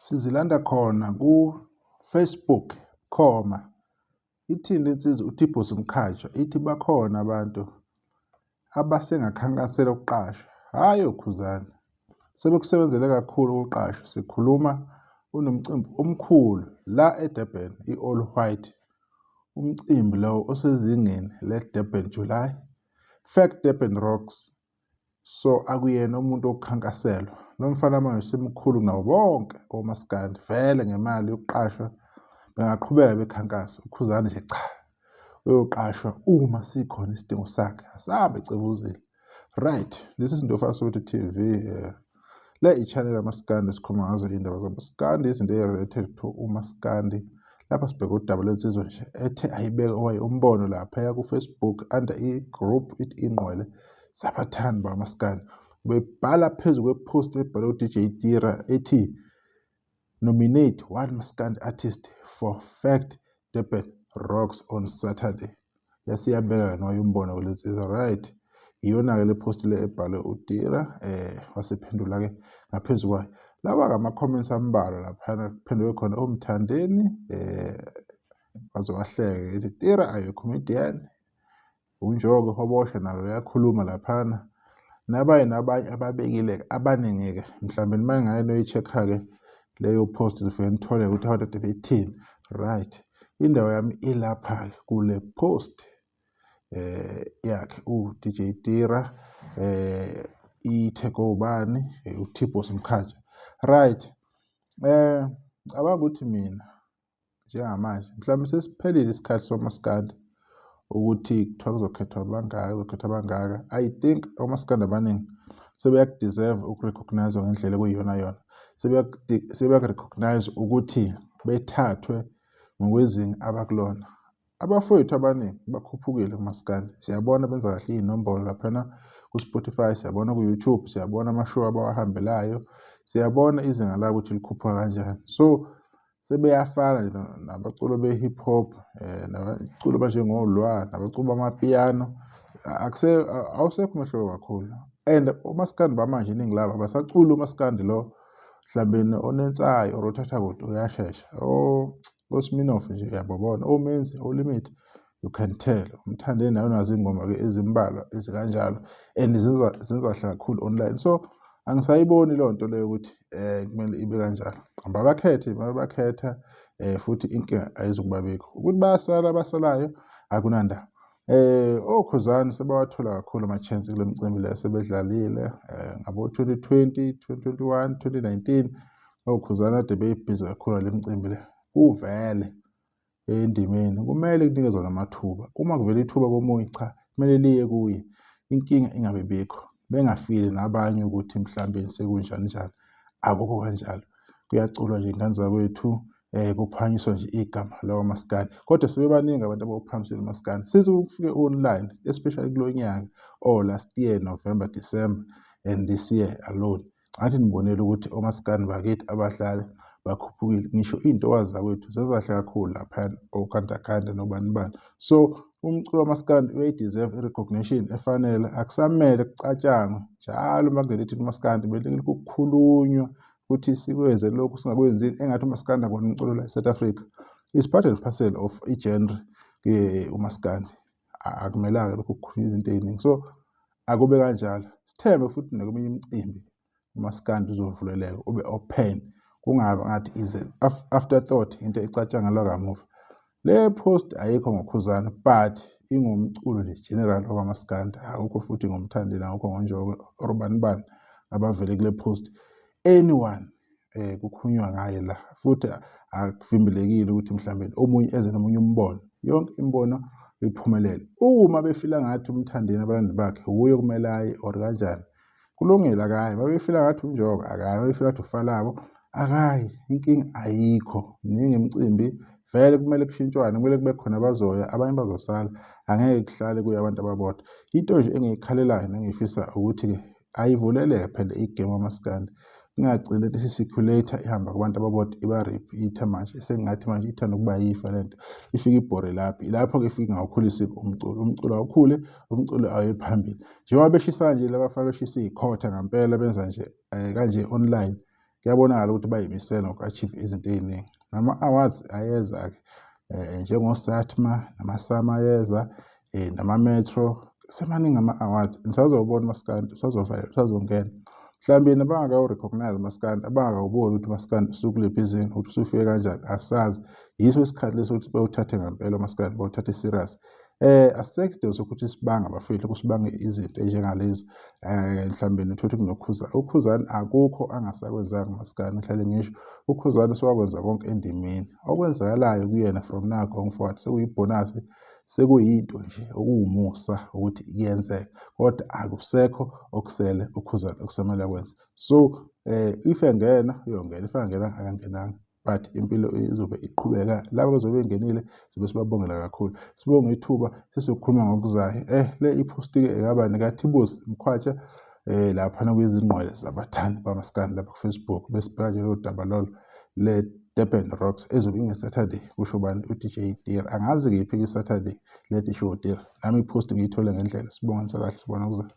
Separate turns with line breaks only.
Sizilanda khona ku-Facebook khoma ithini lensizwa uTibos Mkhatshwa ithi bakhona abantu abasengakhankasela ukuqashwa hhayi oKhuzani sebekusebenzele kakhulu ukuqashwa sikhuluma unomcimbi omkhulu la eDurban i-All White umcimbi lowo osezingeni le-Durban July Fact Durban Rocks So akuyena umuntu wokukhankaselwa. Lo mfana manje usemkhulu kunabo bonke omaskandi vele ngemali yokuqashwa bengaqhubeka bekhankasa. UKhuzani nje cha uyoqashwa uma sikhona isidingo sakhe asabe cebuzile. Right, this is Ndofa Soweto TV. Le i-channel yamaskandi sikhuluma ngazo iy'ndaba zamaskandi izinto ey'related to umaskandi lapha sibheke udaba lwensizwa nje ethe ayibeke owayo umbono laphaya ku-Facebook under i-group ithi ingqwele sabathandi bakamaskandi bebhala phezu kwepost ebhalwe u-DJ Tira ethi nominate one maskandi artist for fact Durban Rocks on Saturday yasiyabeka noyo umbono kule nsizwa right iyona-ke le post le ebhalwe uTira wasephendula-ke ngaphezu kwayo lawa-ke ama-comments ambalwa laphana kuphenduke khona uMthandeni waze wahleka ethi Tira are you a comedian uNjoko Hobosha nalo liyakhuluma laphana nabanye nabanye ababekile abaningi-ke mhlawumbe nima ngaye noyi-check-a-ke leyo post nifike nithole ukuthi abantu ade bethini right indawo yami ilapha-ke kule post yakhe u-DJ Tira ithego ubani uThibos Mkhatshwa right ngicabanga ukuthi mina njengamanje mhlawumbe sesiphelile isikhathi somaskandi ukuthi kuthiwa kuzokhethwa abangaka kuzokhethwa abangaka I think omaskandi abaningi sebeyakudeserve ukurecognize ngendlela ekuyiyona yona sebeyakurecognize ukuthi bethathwe ngokwezinga abakulona abafowethu abaningi bakhuphukile kumaskandi siyabona benza kahle iy'nombolo laphana ku-Spotify siyabona ku-YouTube siyabona amashow abawahambelayo siyabona izinga labo ukuthi likhuphuka kanjani so sebeyafana nje nabaculo be-hip hop nabaculo abanjengolwa nabaculo bamapiyano akuse awusekho umehluko kakhulu and omaskandi bamanje iningi labo abasaculi umaskandi lo mhlawumbe onensayi or othatha kude uyashesha oSminoff nje uyababona oMenzi oLimit you can tell uMthandeni naye unazo iy'ngoma-ke ezimbalwa ezikanjalo and zenza kahle kakhulu online so angisayiboni leyo nto leyo ukuthi kumele ibe kanjalo ababakhethe bakhetha futhi inkinga ayizukubabikho ukuthi bayasala abasalayo akunandaba oKhuzani sebawathola kakhulu ama-chance kule mcimbi le sebedlalile ngabo 2020 2021 2019 oKhuzani ade beyibhizi kakhulu le mcimbi le kuvele endimeni kumele kunikezwe namathuba uma kuvela ithuba komunye cha kumele liye kuye inkinga ingabe bikho bengafili nabanye ukuthi mhlawumbe sekunjani njani akukho kanjalo kuyaculwa nje ingane zakwethu kuphakanyiswa nje igama lakwaMaskandi kodwa sebebaningi abantu abawuphakamisile uMaskandi since kufike online especially kulo nyaka or last year November December and this year alone ngathi nibonile ukuthi omaskandi bakithi abahlali bakhuphukile ngisho iy'ntokazi zakwethu zezahle kakhulu laphayana okhandakhanda nobani bani so umculo wamaskandi uyayideserve i-recognition efanele akusamele kucatshangwe njalo uma kungena ithi umaskandi kumele kukhulunywa ukuthi sikwenze lokhu singakwenzini engathi umaskandi akona umculo la e-South Africa is part and parcel of i-genre umaskandi akumelanga lokhu kukhulunywa izinto ey'ningi so akube kanjalo sithembe futhi nakweminye imicimbi umaskandi uzovuleleka ube open kungabi ngathi is an afterthought into ecatshangelwa kamuva le post ayikho ngoKhuzani but ingomculo nje general wakwaMaskandi akukho futhi ngoMthandeni akukho ngoNjoko or bani bani abavele kule post anyone kukhulunywa ngaye la futhi akuvimbelekile ukuthi mhlawumbe omunye eze nomunye umbono yonke imibono iphumelele uma befila ngathi uMthandeni abalandeli bakhe wuye kumele aye or kanjani kulungile akayi babefila ngathi uNjoko akayi babefila ngathi uFalabo akayi inkinga ayikho mningi imicimbi vele kumele kushintshwane kumele kube khona abazoya abanye bazosala angeke kuhlale kuye abantu ababodwa into nje engiyikhalelayo nengiyifisa ukuthi-ke ayivuleleke phela igame wamaskandi kungagcini lento isi-circulate ihamba kubantu ababodwa iba-repeat manje sengathi manje ithanda ukuba yifa lento ifike ibhore lapho ilapho-ke ifike ingawukhulisi umculo umculo awukhule umculo awuye phambili njengoba beshisa nje labafana beshisa iy'khotha ngampela benza nje kanje online Kuyabonakala ukuthi bayimisele ngoku-achieve izinto ey'ningi. Nama-awards ayeza-ke njengo-SATMA nama-SAMA ayeza nama-Metro, semaningi ama-awards. Nisazowubona umaskandi usazovela, usazongena. Mhlawumbe nabangakawu-recognise umaskandi, abangakawuboni ukuthi umaskandi usukuliphi izinga, ukuthi usufike kanjani, asazi. Yiso isikhathi lesi ukuthi bewuthathe ngempela umaskandi, bawuthathe serious. Asisekho isidingo sokuthi sibange abafethu, kusibange izinto ey'njengalezi. Mhlawumbe nithole ukuthi kunokhuza. UKhuzani akukho angasakwenzanga umaskandi, ngihlale ngisho uKhuzani sewakwenza konke endimeni. Okwenzakalayo kuyena from now going forward sekuyibhonasi, sekuyinto nje okuwumusa ukuthi kuyenzeka, kodwa akusekho okusele uKhuzani okusamele akwenze. So if engena uyongena, if angena akangenanga, but impilo izobe iqhubeka. Laba abazobe bengenile sizobe sibabongela kakhulu. Sibonge ithuba, sesizokhuluma ngokuzayo. Le iphosti-ke ekabani kaThibose Mkhwatsha laphana kwizingqwele zabathandi bamaskandi lapha ku-Facebook. Besibheka nje lolu daba lolo le Durban Rocks ezobe inge-Saturday, kusho bani u-DJ Tira. Angazi kephi i-Saturday le DJ Tira, nami iphosti ngiyithole ngendlela. Sibonge kahle, sibona kuzayo.